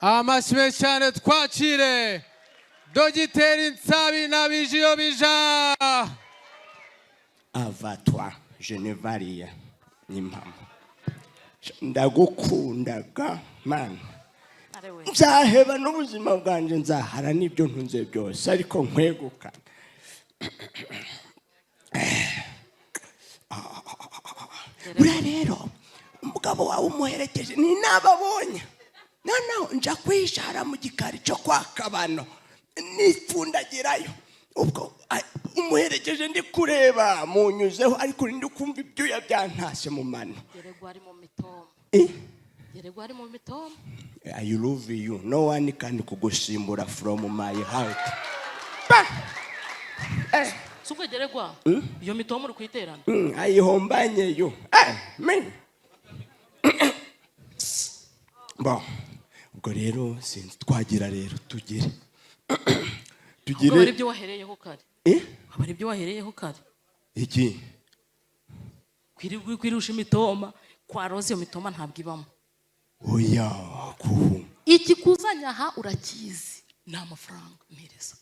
Amashyi menshi cyane, twakire Dogiteri Nsabi na Bijiyobija. Avatwa Genevariya, ni impamo, ndagukundaga mana. Nzaheba n'ubuzima bwanjye, nzahara n'ibyo ntunze byose, ariko nkwegukana. Buriya rero umugabo wawe umuherekeje ni nababonye, noneho nja kwishara mu gikari cyo kwa Kabano, nipfundagirayo. Ubwo umuherekeje ndi kureba munyuzeho, ariko ndi kumva ibyuya byantashye mu mano. Geregwa ari mu mitoma. Eh? Geregwa ari mu mitoma. I love you. No one can kugusimbura from my heart. Ba! Eh, Si ubwo Geregwa, iyo mitoma uri kuyiterana? Ayihombanye yo. Eh, me. Bon. Ubwo rero sinzi, twagira rero tugire. Ubwo hari Tugire. ibyo wahereyeho kare. Eh? Hari ibyo wahereyeho kare. Iki? Kwirirwa kwirusha imitoma kwa Rose, iyo mitoma ntabwo ibamo. Oya, kuhu. Ikikuzanye aha urakizi, ni amafaranga mpereza.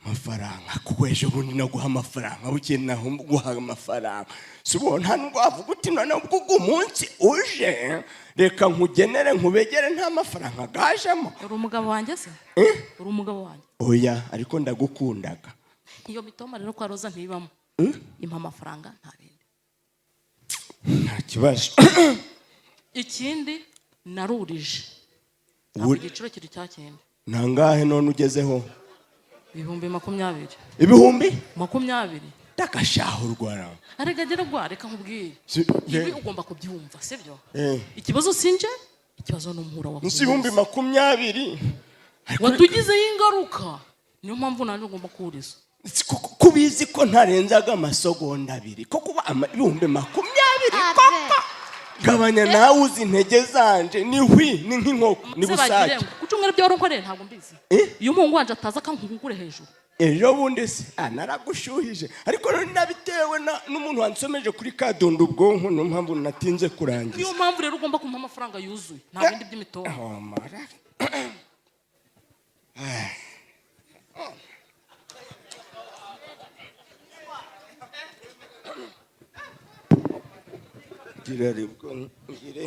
Amafaranga, kuko ejo bundi naguha amafaranga, bukeye naho guha amafaranga, si ubu nta nubwo wavuga uti none ubwo ugu munsi uje reka nkugenere nkubegere nta mafaranga gajemo. Uri umugabo wanjye se? Uri umugabo wanjye? Oya, ariko ndagukundaga. Iyo mitoma rero kwa Roza ntibamo. Impa amafaranga, nta bindi. Nta kibazo. Ikindi, narurije, ntabwo igiciro kiri cya kindi. Nangahe none ugezeho? 20,000. Ibihumbi? 20. Ndagashahurwa. Arega Geragwa, reka nkubwire. Ibi ugomba kubyumva, sibyo? Eh. Ikibazo sinje, ikibazo ni umuhura wa Munsi 20,000. Ariko watugizeho ingaruka, niyo mpamvu nanjye ugomba kuwuriza. Si kubizi ko ntarenzaga amasegonda 2 ko kuba 20,000 koko, gabanya nawe, uzi intege zanje ni hwi, ni nk'inkoko, ni Se bagire busake. ngo ku cyumweru byo waronkoreye ntabwo mbizi. Eh? Iyo umuhungu wanje ataza akankungure hejuru. Ejo bundi se naragushuhije, ariko none nabitewe n'umuntu wansomeje kuri kadunda ubwonko, niyo mpamvu natinze kurangiza. Niyo mpamvu rero ugomba kumpa amafaranga yuzuye, nta bindi by'imitoma. Oh, mara. Gira ribwo ngire.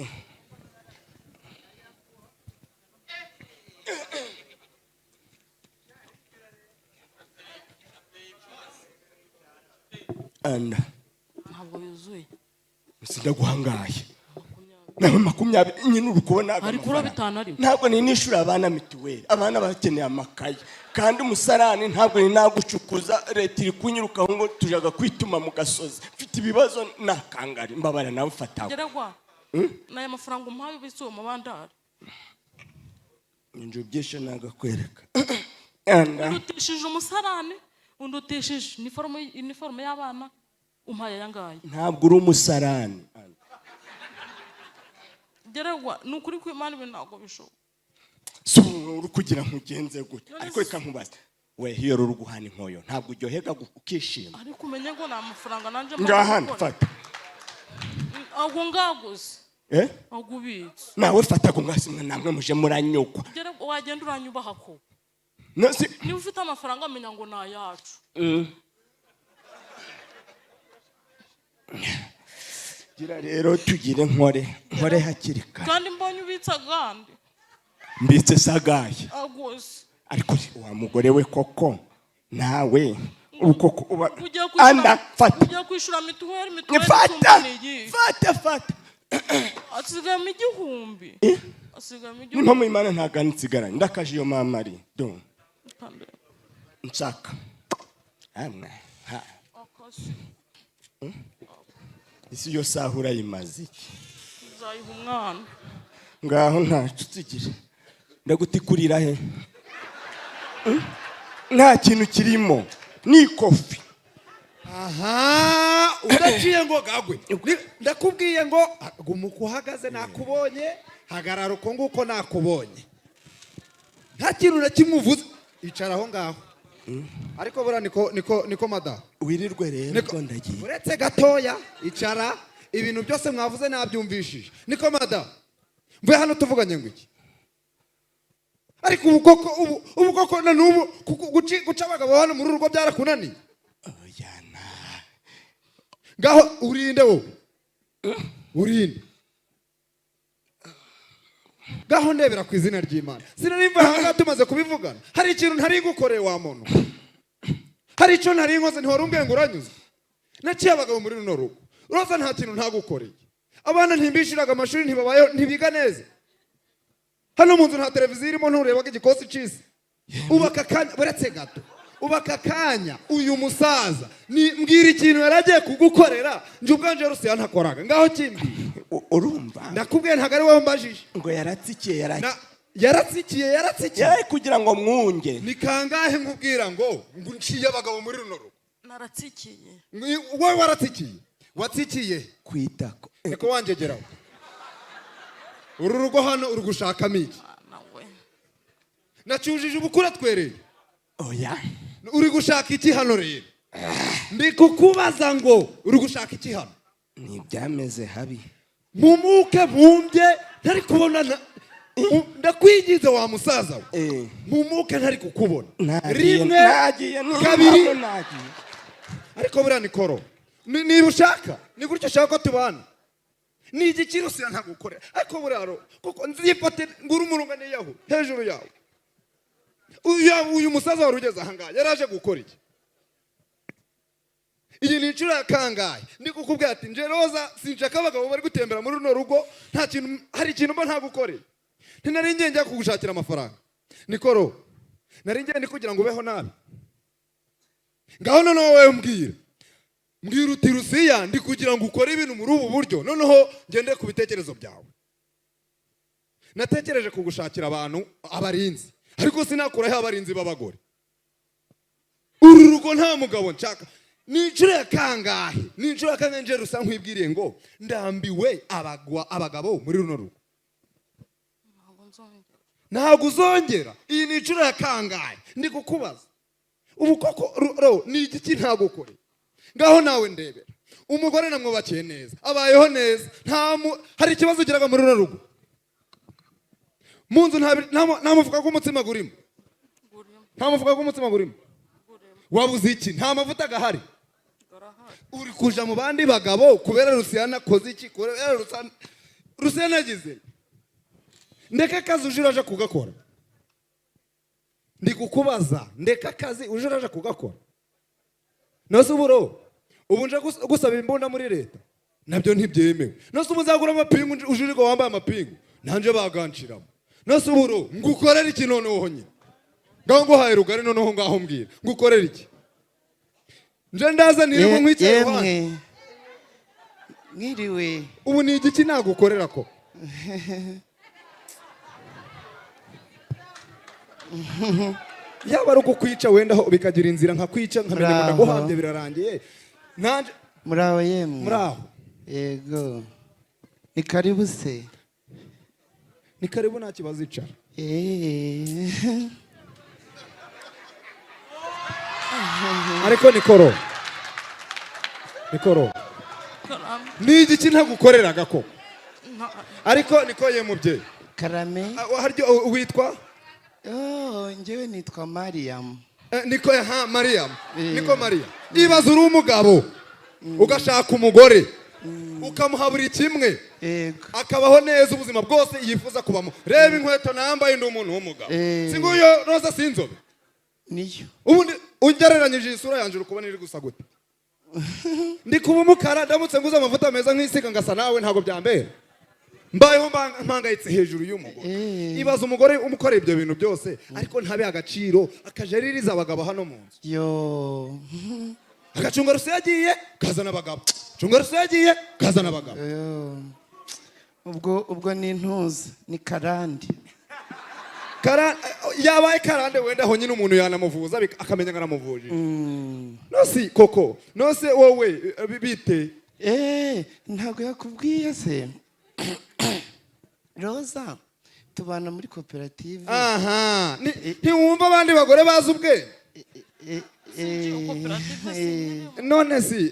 Anda. Ntabwo yuzuye. Sindaguhangaye nawe 20 nyine, uri kubona aga Hari kuri mafaranga. 5 ariko. Ntabwo ni nishura abana mituweli, abana bakeneye amakaye, kandi umusarani ntabwo ni nagucukuza, leta iri kunyirukaho ngo tujaga kwituma mu gasozi, mfite ibibazo nakangari, mbabara nawe ufataho. Geregwa, n'aya mafaranga umpaye ubitse uwo mubandari. Inzu byinshi nagakwereka. Anda. Undutishije umusarani, undutishije iniforume y'abana, umpaye aya ngaya. Ntabwo uri umusarani. Geregwa, ni ukuri kw'Imana, ibi ntabwo bishoboka. Si ubu uri kugira nkugenze gute? Ariko reka nkubaze, we iyo ruri guhana inkoyo ntabwo uryohega ukishima? Ariko umenye ngo ni amafaranga nanjye Ngahana. gukora. Fata. Ago ngaguze. Eh? Ago ubitse. Nawe fata ku ngasi, mwe namwe muje muranyukwa. Geregwa, wagenda uranyubaha ko No, si niba ufite amafaranga amenya ngo ni ayacu. Gira rero tugire nkore nkore hakiri kare. Kandi mbonye ubitse agandi. Mbitse sagaye. Agose. Ariko wa mugore we koko nawe ubu koko uba Ugiye kwishyura. Anda, fata. Ugiye kwishyura mituweli, mituweli. Fata. Isumba ni iyihe? Fata, fata. Asigayemo 1000. Eh? Asigayemo 1000. Nimpamo Imana ntagana nsigaranye ndakaje iyo mama ari do. Kandi Nshaka amwe ha. Akasi. Isi yo saha urayimaze iki? Nzayiha umwana. Ngaho ntacu tsigire, ndagutikurira he? Nta kintu kirimo, ni kofi. Aha udaciye ngo gagwe. Ndakubwiye ngo guma uko uhagaze, nakubonye, hagarara uko nguko nakubonye, nta kintu na kimwe uvuze, icara aho ngaho. Ariko buriya niko madamu. Wirirwe rero. Niko Ubwo ndagiye. Uretse gatoya, icara, ibintu byose mwavuze nabyumvishije. Niko madamu, mvuye hano tuvuganye ngo iki? Ariko ubu koko, ubu koko na n'ubu guca abagabo hano muri uru rugo byarakunaniye? Oya, na Ngaho urinde, wowe urinde. Ngaho ndebera ku izina ry'Imana, sinariva ahangaha tumaze kubivugana. Hari ikintu ntari gukoreye wa muntu? Hari icyo ntari nkoze? Ntiwari umbwiye ngo uranyuze? Naciye abagabo muri runo rugo, Roza, nta kintu ntagukoreye. Abana ntimbishiraga amashuri, ntibabayeho, ntibiga neza. Hano mu nzu nta televiziyo irimo, nturebaga igikosi c'isi. Ubu aka kanya, uretse gato, ubu aka kanya uyu musaza ni mbwira ikintu yari agiye kugukorera njye ubwanje Rusiya ntakoraga. Ngaho kimbwira. Urumva? Ndakubwiye, ntabwo ari wowe mbajije. Ngo yaratsikiye. Yaratsikiye, yaratsikiye. Yari kugira ngo mwunge. Ni kangahe nkubwira ngo nciye abagabo muri runo rugo? Naratsikiye. Wowe waratsikiye, watsikiye Kwitako. Niko wangegeraho. Uru rugo hano uri gushakamo iki? Mwana we. Nacyujije ubukura twereye. Oya. Uri gushaka iki hano rero? Ndi kukubaza ngo uri gushaka iki hano? Ni ibyameze habi. Mpumuke mpumbye ntari kubona ndakwigize wa musaza we. Mpumuke ntari kukubona. Nagiye. Rimwe, Nagiye. kabiri. Nagiye. Ariko buriya nikoro niba ushaka ni gutyo ushaka ko tubana, ni igiki Rusiya ntagukorera? Ariko buriya kuko nzifate ngura umurunga niyahu hejuru yawe. Uyu musaza wari ugeze ahangaha yari aje gukora iki? Iyi ni inshuro ya kangahe ndi kukubwira ati nje Roza sinshaka abagabo bari gutembera muri runo rugo? Nta kintu, hari ikintu mba ntagukoreye? Ntinari ngiye njya kugushakira amafaranga, nikoro? Nari ngiye ndi kugira ngo ubeho nabi? Ngaho noneho wowe mbwira, mbwira uti: "Rusiya, ndi kugira ngo ukore ibintu muri ubu buryo." Noneho ngende ku bitekerezo byawe. Natekereje kugushakira abantu abarinzi, ariko sinakuraho abarinzi b'abagore. Uru rugo nta mugabo nshaka. Ni inshuro ya kangahe, ni inshuro ya kangahe nje rusa nkwibwiriye ngo ndambiwe abagabo muri runo rugo? Ntabwo nzongera. Ntabwo uzongera? Iyi ni inshuro ya kangahe ndi kukubaza ubu koko? Ni igiki ntagukoreye? Ngaho nawe ndebera, umugore namwubakiye neza, abayeho neza, hari ikibazo ugiraga muri runo rugo? Mu nzu nta mufuka w'umutsima gurimo? Gurimo. Nta mufuka w'umutsima gurimo? Gurimo. Wabuze iki? Nta mavuta gahari? Garahari. Uri kuja mu bandi bagabo kubera Rusiyana akoze iki? Kubera Rusiyana agize ndeka akazi uje uraje kugakora. Ndi kukubaza, ndeka akazi uje uraje kugakora. Nose uburo ubu nje gusaba imbunda muri leta, nabyo ntibyemewe. Nose ubu nzagura amapingu uje urigo wambaye amapingu, nanje baganshiramo. Nose uburo ngukorera iki noneho nyine? Ngaho nguhaye rugari noneho, ngaho mbwira ngukorera iki? Nje ndaza nirirwa nkwicaye iruhande. Yemwe, mwiriwe. Ubu ni igiki nagukorera ko? Yaba ari ukukwica wenda ho bikagira inzira, nkakwica nkamenya ngo Muraho. ndaguhambye birarangiye nanje. Muraho yemwe. Muraho. Yego, ni karibu se. Ni karibu, nta kibazo, icara. Ariko nikoro, nikoro, Karame. ni igiki ntagukoreraga koko? Ariko niko ye mubyeyi. Karame. Ah, haryo witwa? Oh, njyewe nitwa Mariam. Niko ha Mariya? Eh. Niko Mariya, ibaze uri umugabo ugashaka umugore ukamuha buri kimwe, Yego. akabaho neza ubuzima bwose yifuza kubamo. Reba inkweto nambaye, ndi umuntu w'umugabo. Eh. Si nguyo Roza, si inzobe? Niyo. Ubundi ugereranyije iyi sura yanjye uri kubona iri gusa gute? Ndi kuba umukara. Ndamutse nguze amavuta meza nkisiga ngasa nawe, ntabwo byambera. Mbayeho mpangayitse hejuru y'umugore. Eh. Ibaza umugore umukorera ibyo bintu byose, ariko ntabe agaciro, akaja aririza abagabo hano mu nzu. Yo. Agacunga rusi yagiye kazana abagabo, cunga rusi yagiye kazana abagabo. Yo. Ubwo ni intuza, ni karande. Yabaye karande wenda aho nyine umuntu yanamuvuza akamenya ngo aramuvujije. Nose koko, nose wowe bite? Eh, ntabwo yakubwiye se? Roza tubana muri koperative. Aha, ntiwumva abandi bagore bazi ubwenge? Sinzi iyo koperative sinyirimo. None si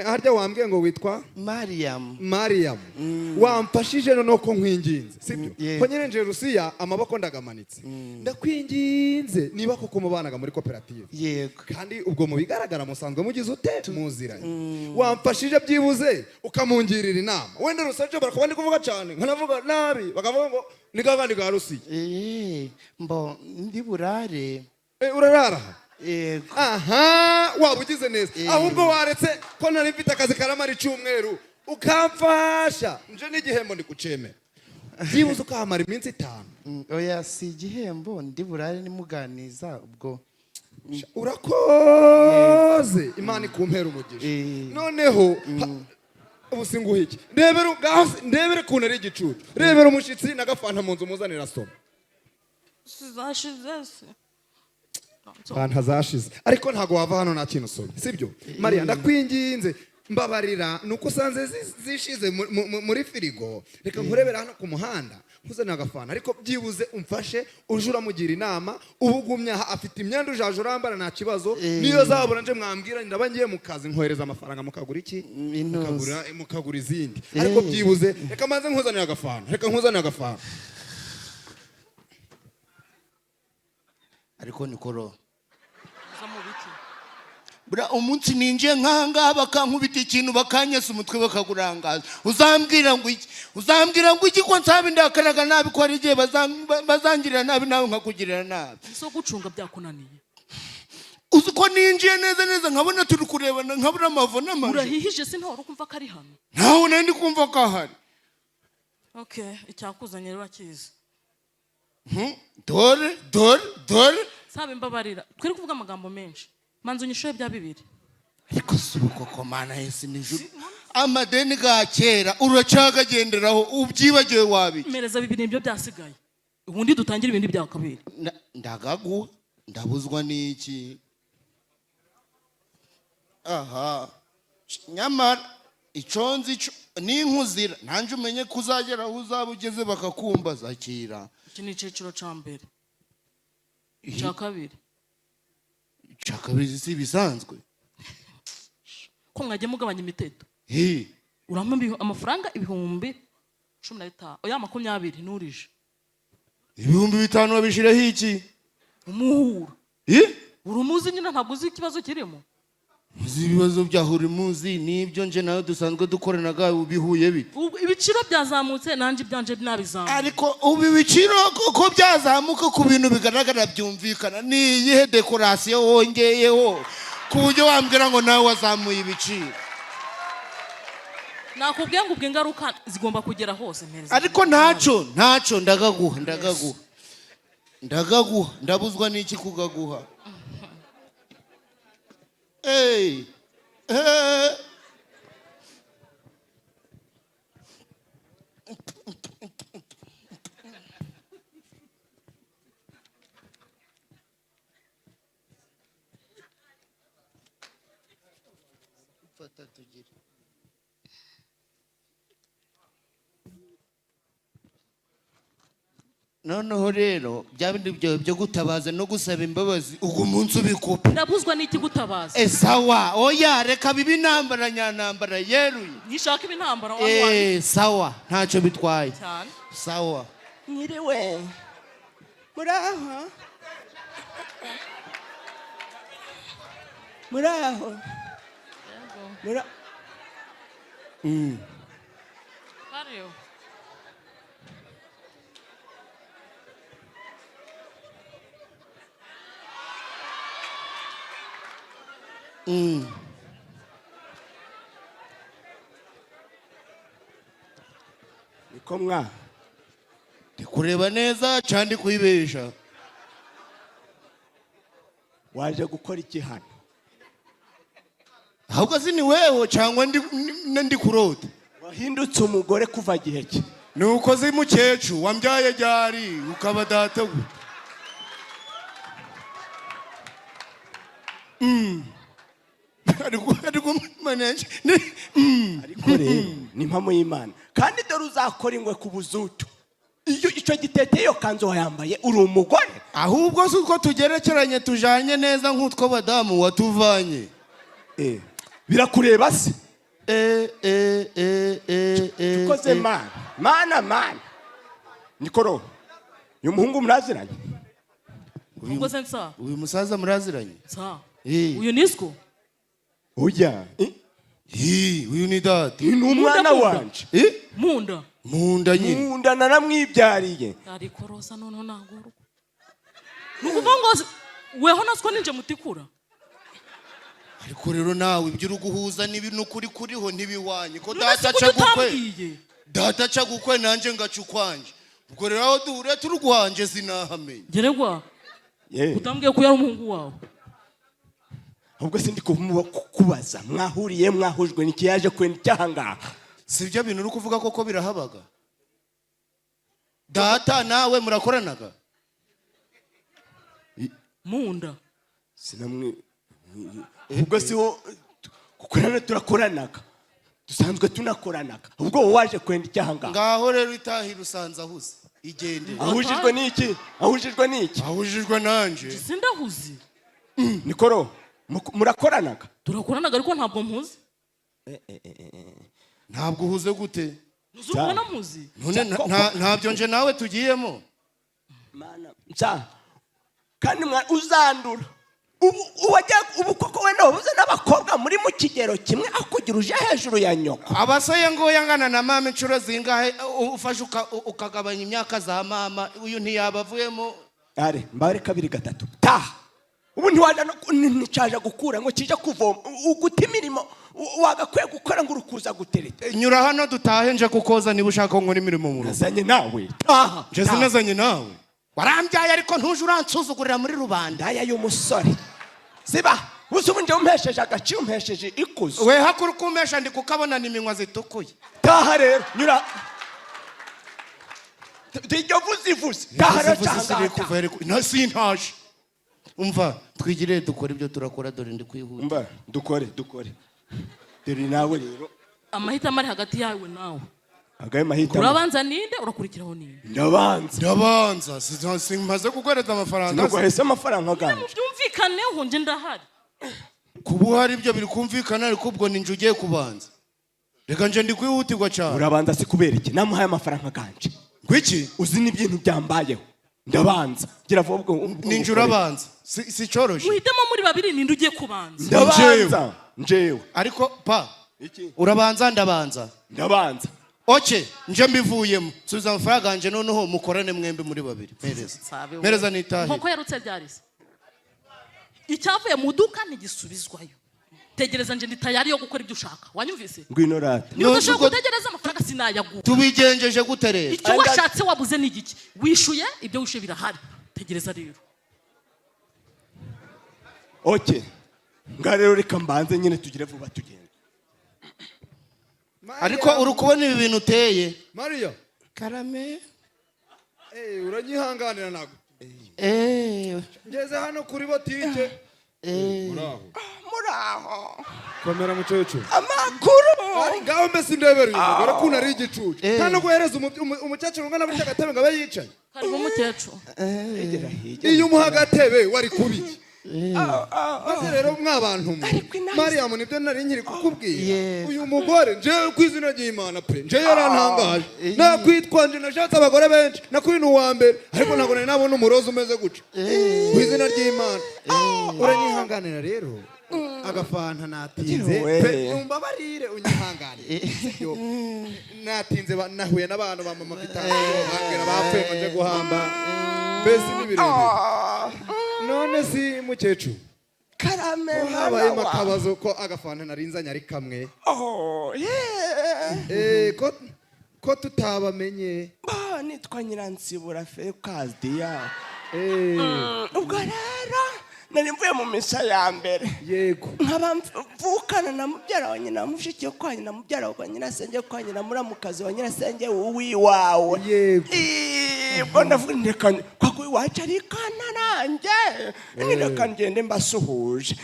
harya wambwiye ngo witwa? Mariam. Mariam, wamfashije noneho ko nkwinginze, sibyo? Yeah. Ko nyine nje Rusiya amaboko ndagamanitse, ndakwinginze, niba koko mubanaga muri koperative, Yego. kandi ubwo mu bigaragara musanzwe mugize ute, muziranye, wamfashije byibuze ukamungirira inama. Wenda Rusiya nshobora kuba ndi kuvuga cyane nkanavuga nabi, bakavuga ngo ni kakandi ka Rusiya. Mbo ndi burare. Urarara aha? Yego. Aha waba ugize neza. Ahubwo waretse ko nari mfite akazi karamara icyumweru, ukamfasha nje n'igihembo ndi kucemera, byibuze ukahamara iminsi 5. Oya, si igihembo, ndi burare nimuganiza ubwo. Urakoze, Imana ikumpera umugisha. Noneho ubu singuha iki? Ndebere ngaho ndebere ukuntu ari igicucu. Rebera umushyitsi n'agafanta mu nzu muzanira, soma. Zashize se? Fanta zashize, ariko ntabwo wava hano nta kintu usomye, sibyo? Mariya, ndakwinginze, mbabarira, ni uko usanze zishize muri firigo. Reka nkurebera hano ku muhanda nkuzanira agafanta, ariko byibuze umfashe uje uramugira inama. Uba ugumye aha, afite imyenda ujaje urambara, nta kibazo. Niyo zabura nje mwambwira, ndaba ngiye mu kazi, nkohereza amafaranga mukagura iki? Intuza. Mukagura izindi. Ariko byibuze reka manze nkuzanire agafanta, reka nkuzanire agafanta. Ariko nikoro. Uza mu biki? Buriya umunsi ninjiye nk'ahangaha bakankubita ikintu, bakanyesa umutwe, bakagurangaza, uzambwira ngo iki? Uzambwira ngo iki ko nsaba indakaraga nabi, ko hari igihe bazangirira nabi nawe nkakugirira nabi? Ese gucunga byakunaniye? Uzi ko ninjiye neza neza nkabona turi kurebana, nkabona amavo n'amajo? Urahihije se? Ntawe uri kumva ko ari hano? Ntawe nari ndi kumva ko ahari. Okay, icyakuzanye rero urakizi. Dore, dore, dore. Saba imbabarira, twiri kuvuga amagambo menshi, manza unyishure bya bibiri. Ariko si ubu koko, Mana yesi nijoro, amadeni ga kera uracagagenderaho, ubyibagiwe wabiki? Mpereza bibiri, nibyo byasigaye, ubundi dutangire ibindi bya kabiri. Ndagaguha, ndabuzwa n'iki? Aha nyamara ico nzi ico ninkuzira nanjye, umenye ko uzagera aho uzaba ugeze bakakumbaza. Akira. Iki ni icyiciro cya mbere, icya kabiri. Icya kabiri si ibisanzwe. Ko mwagiye mugabanya imiteto? Hi. Urampa amafaranga 15,000, oya, 20 nurije. 5000 babishiraho iki? Umuhuro. Hi? Urumuzi nyine, ntabwo uzi ikibazo kirimo. Uzi ibibazo bya Hurimuzi n'ibyo nje nawe dusanzwe dukoranaga bihuye bite? Ubwo ibiciro byazamutse, nanjye ibyanje nabizamuye. Ariko ubu ibiciro ko byazamuka ku bintu bigaragara byumvikana, ni iyihe décoration wongeyeho ku buryo wambwira ngo nawe wazamuye ibiciro? Nakubwiye ngo ubwo ingaruka zigomba kugera hose. Mpereza. Ariko ntacyo, ntacyo, ndagaguha, ndagaguha, ndagaguha. Ndabuzwa n'iki kugaguha? Hey. Eh. Fata tugire. Noneho rero bya bindi byawe byo gutabaza no gusaba imbabazi, ubwo umunsi ubikupe. Ndabuzwa n'iki gutabaza? Sawa, oya, reka bibe intambara nyantambara yeruye. Nishaka ibintambara wanywa. Sawa, ntacyo bitwaye. Cyane. Sawa. Nyiriwe, muraho, muraho. Kariyo. Niko mwa. Ndi kureba neza cyangwa ndi kwibesha? Waje gukora iki hano? Ahubwo si ni weho cyangwa ndi kurota? Wahindutse umugore kuva gihe ki? Ni uko zi mukecuru wambyaye ryari ukaba data we? Ariko Mana yanjye, Ariko rero ni impamo y'Imana, kandi dore uzakora ingwe ku buzutu. Iyo icyo gitete, iyo kanzu wayambaye uri umugore? Ahubwo si uko tugerekeranye, tujanye neza nk'utwo badamu watuvanye. Eh, birakureba se? Eh, eh, eh, eh, eh, Ukoze. eh. Mana, mana, mana! Nikoro, uyu muhungu muraziranye? Ubwo se nsa? Uyu musaza muraziranye? Nsa. Eh. Uyu nisiko. Oya. Eh, Hi, uyu ni data. Ni umwana Munda, munda. wanje. Eh? Munda. Munda nyine. Munda, naramwibyariye. Ariko roza, noneho nagorwa, ni ukuvuga ngo weho nasiko ninje mutikura. Ariko rero nawe ibyo uri guhuza n'ibintu kuri kuriho ntibiwanye ko None data se kuki aca gukwe. utambwiye? Data aca gukwe, nanjye ngaca ukwanje. Ubwo rero aho duhuriye turi guhanje sinahamenya. Geregwa. Ye. Utambwiye ko yari umuhungu wawe. Ahubwo se ndi kubaza, mwahuriye, mwahujwe n'iki? Yaje kwenda icyaha ngaha? Si ibyo bintu uri kuvuga koko birahabaga? Data nawe murakoranaga? Munda. Sinamwe. Ubwo si wo gukorana, turakoranaga, dusanzwe tunakoranaga. Ubwo wowe waje kwenda icyaha ngaha? Ngaho rero itahira, usanze ahuze, igendere. Ahujijwe n'iki? Ahujijwe n'iki? Ahujijwe nanje. Sindahuze. Nikoro, murakoranaga? Turakoranaga, ariko ntabwo mpuzi. Ntabwo uhuze gute? Ntuzi ubona mpuzi. None ntabyo nje nawe tugiyemo. Mana nsa, kandi uzandura ubu uwajya ubu koko wenda wabuze n'abakobwa muri mu kigero kimwe akugira uje hejuru ya nyoko? Abasoye nguye angana na mama inshuro zingahe? Ufashe ukagabanya imyaka za mama, uyu ntiyaba avuyemo. Are mbare kabiri gatatu, taha. Ubu ntiwaja no nticaje gukura ngo kije kuvoma, uguta imirimo wagakwiye gukora ngo urukuza gutereta. Nyura hano dutahe, nje kukoza niba ushaka ko nkora imirimo mu rugo. Nazanye nawe, taha. Nje Taha. sinazanye nawe, warambyaye ariko ntuje uransuzugurira muri rubanda. Ndaya y'umusore, ziba uzi. Ubu njye umpesheje agaciro, umpesheje ikuzo. We hakuru kumesha, ndi kukabona iminwa zitukuye. Taha rero, nyura iryo vuze ivuze, taha rero, cyangwa taha. Na sintaje, umva twigire dukora ibyo turakora, dore ndi kwihuta. Mba dukore, dukore, dore nawe rero. Amahitamo ari hagati yawe nawe. Agaye mahitamo. Urabanza ninde? Urakurikiraho ninde? Ndabanza. Ndabanza. Simaze kuguhereza amafaranga. Sinaguhese amafaranga ganje. Mubyumvikaneho, nje ndahari. Kuba uhari ibyo biri kumvikana, ariko ubwo ninjye ugiye kubanza. Reka nje ndi kwihutirwa cyane. Urabanza si kubera iki? Namuhaye amafaranga ganje. Ngwiki? Uzi n'ibintu byambayeho, ndabanza. Gira vuba ubwo Ninjye urabanza, si cyoroshye. Muhitemo muri babiri, ninde ugiye kubanza? Ndabanza njewe. Ariko pa. Iki? Urabanza, ndabanza? Ndabanza. Okay, nje mbivuyemo, subiza amafaranga yanjye, noneho mukorane mwembi muri babiri. Mpereza. Sabe we. Mpereza nitahe. Inkoko yarutse byarise, icyavuye mu iduka ntigisubizwayo. Tegereza, nje ndi tayari yo gukora ibyo ushaka, wanyumvise? Ngwino rata. Niba udashobora None gutegereza, amafaranga sinayaguha. Tubigenjeje gute rero? Icyo washatse wabuze ni igiki? Wishuye, ibyo wishuye birahari, tegereza rero. Okay, nga rero reka mbanze nyine, tugire vuba tugende. Ariko uri kubona ibi bintu uteye? Mariya. Karame. Eh, uranyihanganira ntabwo. Eh. Ngeze hano kuri botike. Muraho? Muraho. Komera mukecuru. Amakuru? Ari ngaho. Mbese ndebera uyu mugore ukuntu ari igicucu. Eh. Nta no guhereza umukecuru ungana gutya agatebe ngo abe yicaye. Karibu umukecuru. Egera hirya. Iyo umuha agatebe wari kubiki? Maze rero mwabantu mwe, Ariko inaha- Mariyamu, nibyo nari nkiri kukubwira. Yego. Uyu mugore njewe ku izina ry'Imana pe, njewe yarantangaje. Nakwitwa nje nashatse abagore benshi, nakwina uwa mbere, ariko ntabwo nari nabona umurozi umeze gutya ku izina ry'Imana. Uranyihanganira rero, agafanta natinze. We. Pe, umbabarire, unyihanganire, sibyo? Natinze, nahuye n'abantu ba mama vitasiyo, bambwira bapfuye ngo nje guhamba, mbese ni birebire. None si mukecuru, Karame. ko Mwana habayemo wa akabazo ko agafanta narinzanye ari kamwe? Oh, yeah. Eh, ko tutabamenye? Ba, nitwa Nyiransibura Fekaziya. Eh, Ubwo rero nari mvuye mu misa ya mbere. Yego. Nkaba mvukana na mubyara wa nyina, mushiki wo kwa nyina, mubyara wa nyirasenge kwa nyina, muramukazi wa nyirasenge w'iwawe. Yego. Ii, ubwo ndavuga nti reka kwa iwacu ari kana nanjye, ni reka ngende mbasuhuje.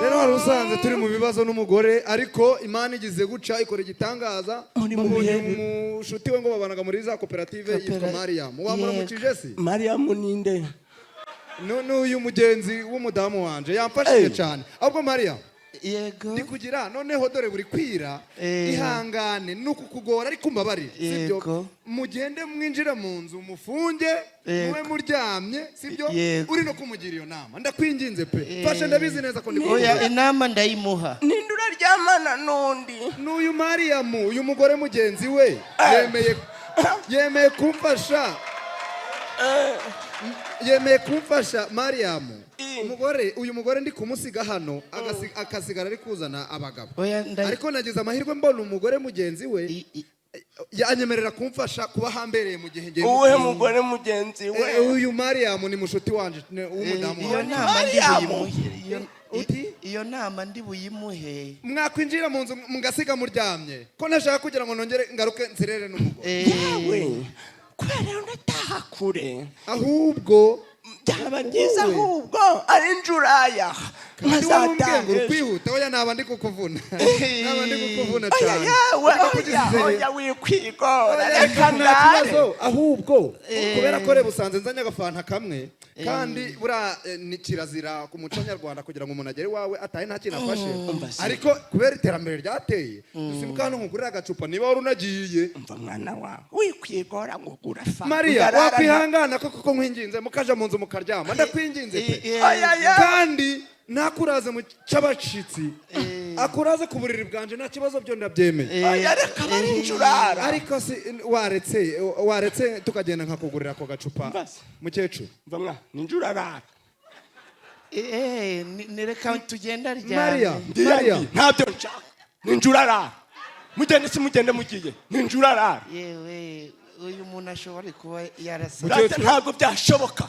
Rero wari usanze turi mu bibazo n'umugore, ariko Imana igize guca ikora igitangaza. Muri mu Mubonye bihe umushuti we ngo babanaga muri za koperative yitwa Mariam. Wamuramukije si? Mariyamu ninde? N'uyu mugenzi w'umudamu wanje yamfashije Eh. cyane. Ahubwo Mariam, Yego. ndi kugira noneho dore buri kwira. Eh. Ihangane ni ukukugora, ariko umbabarire, sibyo? Yego. Mugende mwinjire mu nzu mufunge, Yego. mube muryamye, sibyo? Yego. Uri no kumugira iyo nama, ndakwinginze pe, fashe, ndabizi neza ko ndi Oya, kukugira. inama ndayimuha. Ninde uraryamana n'undi? N'uyu Mariyamu, uyu mugore mugenzi we yemeye kumfasha, yemeye kumfasha. Mariyamu, umugore, uyu mugore ndi kumusiga hano, akasigara ari kuzana abagabo. Oya, Ariko nagize amahirwe mbona umugore mugenzi we yanyemerera kumfasha kuba hambereye mu gihe ngiye. Uwuhe mugore mugenzi we? Uyu Mariyamu ni mushuti wanje, w'umudamu Iyo wanje. nama ndi Mariyamu. buyimuhe. Uti? Iyo nama ndi buyimuhe. Mwakwinjira mu nzu mugasiga muryamye, ko ntashaka kugira ngo nongere ngaruke nzerere n'umugore. Yewe, kubera rero ndataha kure. Ahubwo Byaba byiza wowe. ahubwo ari njuraya. Kandi wowe umbwiye ngo Nkazataha uri ejo. kwihuta. Oya, naba ndi kukuvuna, naba ndi kukuvuna Oya. cyane. Yewe. Ariko Oya. kugize- Oya, wikwigora. Oya, Reka nta ndare. kibazo. Ahubwo kubera ko reba usanze nzanye agafanta kamwe, kandi buriya ni kirazira ku muco nyarwanda kugira ngo umuntu agere iwawe atahe nta kintu afashe. Umva se. Ariko kubera iterambere ryateye, dusimbuka hano nkugurire agacupa niba wari unagiye. Umva mwana wawe, wikwigora ngo ugura fa. Mariya, Ndarara wakwihangana ko kuko nkwinginze, mukaja mu nzu mukaryama, ndakwinginze pe. Oya, ya. Kandi ntakuraze mu cy'abashitsi, akuraze ku buriri bwanje, nta kibazo, byo ndabyemeye. Oya, reka bari njurara. Ariko si waretse tukagenda nkakugurira ako gacupa? Mbase. Mukecuru. Umva mwana, ni njurarara. Ni reka tugenda. Mariya. Aryamye. Mariya. Ntabyo nshaka, ni njurarara. Mugende si mugende, mugiye, ni njurarara. Yewe, uyu muntu ashobora kuba yarasa. Data, ntabwo byashoboka.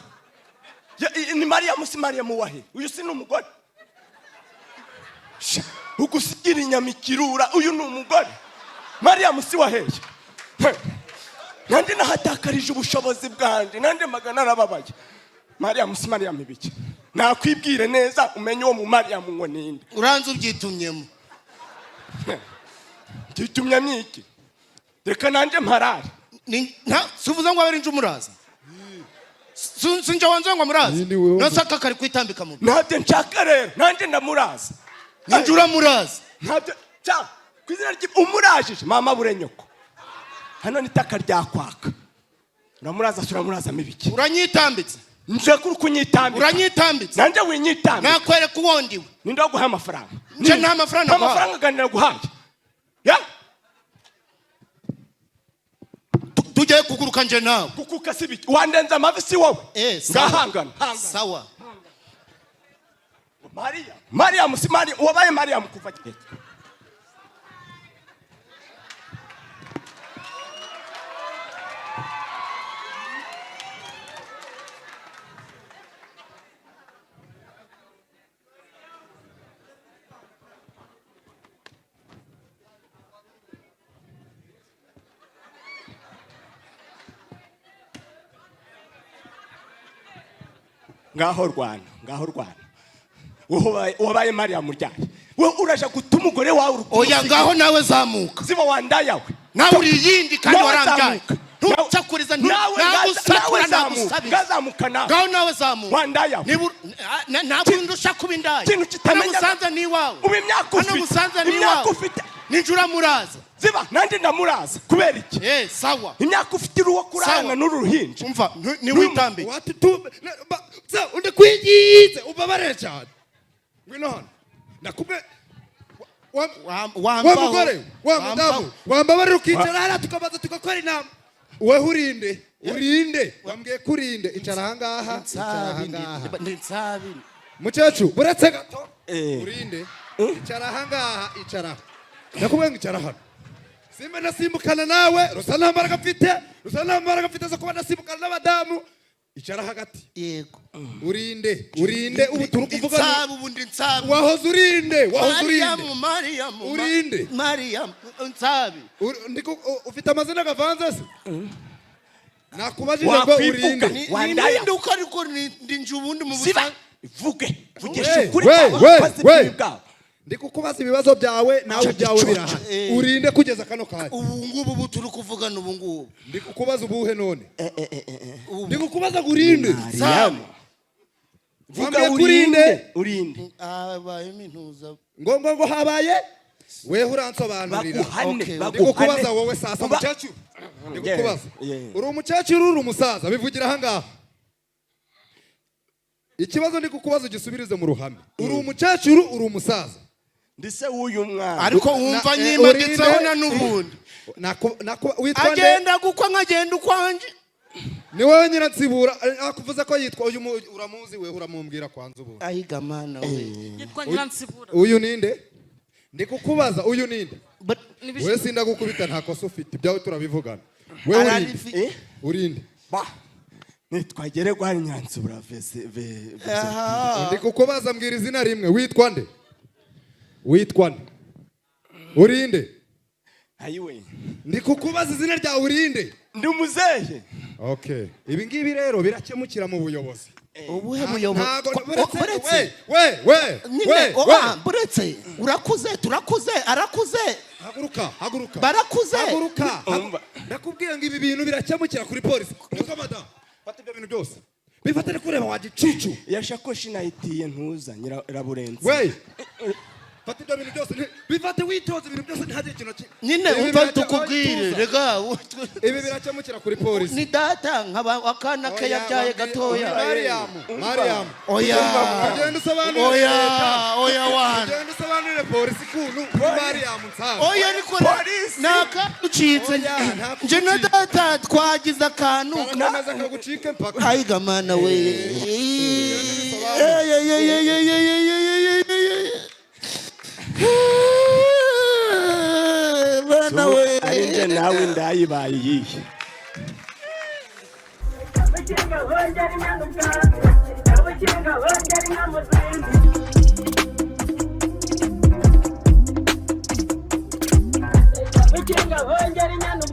Ni Mariyamu si Mariyamu wahe? Uyu si ni umugore? Sha, ugusigira inyama ikirura, uyu ni umugore? Mariyamu si waheye? He. Nandi nahatakarije ubushobozi bwanjye, nandi magana arababaye. Mariyamu si Mariyamu ibiki? Nakwibwire neza umenye uwo mu Mariyamu ngo ninde. Uranze ubyitumyemo. Ntitumye iki? Reka nanjye mparare. Si uvuze ngo abe ari umuraza? Sinjye wanze ngo amuraza. Ni wewe. Nose aka kari kwitambika mu Ntabyo nshaka rero, nanjye ndamuraza. Ninjye uramuraza. Ntabyo cya ku izina ry'i umurajije mama bure nyoko hano nitaka ryakwaka. Uramuraza se? Uramurazamo ibiki? Uranyitambitse. Nje kuri kunyitambika. Uranyitambitse. Nanjye winyitambika. Nakwereka uwo ndiwe. Ninde waguhaye amafaranga? Nje nta mafaranga Nta naguhaye. mafaranga ganira guhaye ya. Tugiye kuguruka nje nawe. Kukuka si ibiki? Wandenze amavi si wowe? Sawa. Ngahangana hangana. Sawa. Mariya, Mariyamu si Mariya wabaye Mariyamu kuva kera. Ngaho rwana, ngaho rwana. Wowe wabaye Mariyamu ryari? Wowe uraja guta umugore wawe uri Oya. kumusiga. Ngaho nawe zamuka. Ziba wandayawe. Nawe uri iyindi kandi Nawe warambyaye. zamuka. Ntucakuriza. Nawe Nagusatura. nawe zamuka. Nagusabiriza. Ngazamuka nawe. Ngaho nawe zamuka. Wandayawe. Niba ntabwo ndusha kuba indaya. Ikintu kitamenya- Hano musanze ni iwawe. Ubu imyaka Hano ufite, musanze ni imyaka iwawe. ufite. Ninjye uramuraza. Ziba, nanjye ndamuraza kubera iki? Sawa. Imyaka ufite uri uwo kurarana Sawa. n'uru ruhinja. Umva, ntiwitambike. Wati tu ndakwinginze, ubabarire cyane, ngwino hano ndakubwe wa Wambaho. mugore wa mudamu, wambabarira ukicara hariya tukabanza tugakora inama. Weho urinde, urinde, wambwiye ko urinde. Icara ahangaha, icara ahangaha. Ndi nsabi. Mukecuru, buretse gato. Eh. Urinde, icara ahangaha, icara, ndakubwiye ngo icara hano. Simba ndasimbukana nawe, rusa nta mbaraga mfite, rusa nta mbaraga mfite zo kuba ndasimbukana n'abadamu. Icara hagati. Yego. Urinde, urinde, ubu turi Ndi kuvuga. nsabi, ubu ndi nsabi. Wahoze urinde, wahoze urinde. Mariyamu, Mariyamu. Urinde. Mariyamu nsabi. Ufite amazina gavanze se? Nakubajije ngo Wakwivuga. urinde. Ni Wandaya. impinduka, ariko ndi nje ubundi mu Ziba. busanzwe. Vuge, vugisha We, ukuri we, kwawe, we, ukoze we. ibibi bwawe. Ndi kukubaza ibibazo byawe, nawe Icyo ibyawe gicucu. birahari. Urinde kugeza kano kanya? Ubu ngubu, ubu turi kuvugana ubu ngubu. Ndi kukubaza ubuhe none? Ubu. Ndi kukubaza ngo urinde? Mariyamu. Vuga. Wambwiye ko urinde? Urinde, urinde. Habayemo intuza. Ngo habaye weho uransobanurira. Baguhane. Okay. Ndi Baguhane. kukubaza wowe sasa, mukecuru, ndi kukubaza. Yeah. Uri umukecuru, uri umusaza, bivugira ahangaha. Ikibazo ndi kukubaza ugisubirize mu ruhame. Uri umukecuru, uri umusaza? Ndi se w'uyu mwana. Ariko wumva nyimaditseho urinde. na n'ubundi. Witwa nde? Agenda gukwa nkagenda ukwanjye. Ni wowe Nyiransibura? Akuvuze ko yitwa uyu uramuzi wewe? Uramumbwira kwanza ubu. Ayiga mana we. Yitwa Nyiransibura. Uyu ninde? Ndi kukubaza, uyu ninde? Ni Wewe sindagukubita, nta kosa ufite, ibyawe turabivugana. Wewe urinde? Ararifi. Eh? Urinde? Ba, nitwa Geregwari Nyansibura vese Aha. Ndi kukubaza, mbwira izina rimwe. Witwa nde? Witwa nde? Urinde? Ayiwe. Ndi kukubaza izina ryawe, urinde? Ndi umuzehe. Okay, ibi ngibi rero birakemukira mu buyobozi. Ubuhe buyobozi? Ntago buretse. Buretse. We, we, Nyine we, oh, we. ah, buretse, urakuze, turakuze, arakuze. Haguruka, haguruka. Barakuze. Haguruka. Umva. Ndakubwiye ngo ibi bintu birakemukira kuri polisi. Niko madamu, fata ibyo bintu byose, bifatire kureba wa gicucu. Iyo shakoshi nayitiye ntuza Nyiraburenzi. We, fata ibyo bintu byose, bifate witonze, ibintu byose, ntihagire ikintu Nyine Ibi umva tukubwire. Tuza. Rega. Ibi birakemukira kuri polisi. Ni data nkaba akana ke Oya, yabyaye gatoya. Mariyamu, Mariyamu. Oya. Ugenda usobanurire Oya. leta. Oya wana. Ugenda usobanurire polisi ukuntu uri Mariyamu Nsabi. Oya, ariko Polisi. ni akaducitse. Oya, nta Nje na data twagize akantu. Karakomeza kagucike mpaka. Ayiga mana we. Bisobanure. Ey, ey, ey, ey, ey, ey, ey, ey, ey, ey, ey. Bana we. Ari nje nawe ndayibaye iyihe? Abakinga bongera impanuka, abakinga bongera inka. Abakinga bongera inyana.